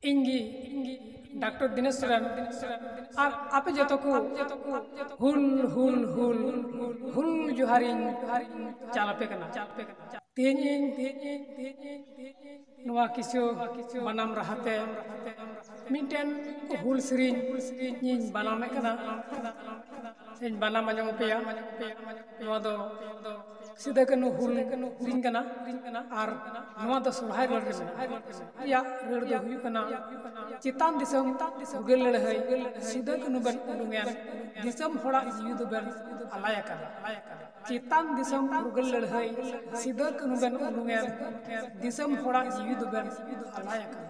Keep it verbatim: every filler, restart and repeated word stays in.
ᱤᱧ ᱜᱮ ᱰᱟᱠᱛᱟᱨ ᱫᱤᱱᱮᱥ ᱥᱚᱨᱮᱱ ᱟᱨ ᱟᱯᱮ ᱡᱚᱛᱚ ᱠᱚ ᱦᱩᱞ ᱦᱩᱞ ᱦᱩᱞ ᱦᱩᱞ ᱡᱚᱦᱟᱨᱤᱧ ᱪᱟᱞ ᱟᱯᱮ ᱠᱟᱱᱟ᱾ ᱛᱮᱦᱮᱧ ᱤᱧ ᱱᱚᱣᱟ ᱠᱤᱥᱟᱹ ᱵᱟᱱᱟᱢ ᱨᱟᱦᱟᱛᱮ ᱢᱤᱫᱴᱮᱱ ᱦᱩᱞ ᱥᱮᱨᱮᱧ ᱤᱧ ᱵᱟᱱᱟᱢᱮᱫ ᱠᱟᱱᱟ᱾ ᱤᱧ ᱵᱟᱱᱟᱢ ᱟᱸᱡᱚᱢ ᱟᱯᱮᱭᱟ᱾ ᱱᱚᱣᱟ ᱫᱚ ᱥᱤᱫᱟᱹ ᱠᱟᱹᱱᱦᱩ ᱦᱩᱞ ᱥᱮᱨᱮᱧ ᱠᱟᱱᱟ ᱟᱨ ᱱᱚᱣᱟ ᱫᱚ ᱥᱚᱨᱦᱟᱭ ᱨᱟᱹᱲ ᱨᱮ ᱢᱮᱱᱟᱜᱼᱟ᱾ ᱨᱮᱭᱟᱜ ᱨᱟᱹᱲ ᱫᱚ ᱦᱩᱭᱩᱜ ᱠᱟᱱᱟ, ᱪᱮᱛᱟᱱ ᱫᱤᱥᱚᱢ ᱯᱷᱩᱨᱜᱟᱹᱞ ᱞᱟᱹᱲᱦᱟᱹᱭ ᱥᱤᱫᱟᱹ ᱠᱟᱹᱱᱦᱩ ᱵᱮᱱ ᱩᱰᱩᱝ ᱮᱱ, ᱫᱤᱥᱚᱢ ᱦᱚᱲᱟᱜ ᱡᱤᱣᱤ ᱫᱚᱵᱮᱱ ᱟᱞᱟᱭ ᱟᱠᱟᱫᱟ᱾ ᱪᱮᱛᱟᱱ ᱫᱤᱥᱚᱢ ᱯᱷᱩᱨᱜᱟᱹᱞ ᱞᱟᱹᱲᱦᱟᱹᱭ ᱥᱤᱫᱟᱹ ᱠᱟᱹᱱᱦᱩ ᱵᱮᱱ ᱩᱰᱩᱝ ᱮᱱ, ᱫᱤᱥᱚᱢ ᱦᱚᱲᱟᱜ ᱡᱤᱣᱤ ᱫᱚᱵᱮᱱ ᱟᱞᱟᱭ ᱟᱠᱟᱫᱟ᱾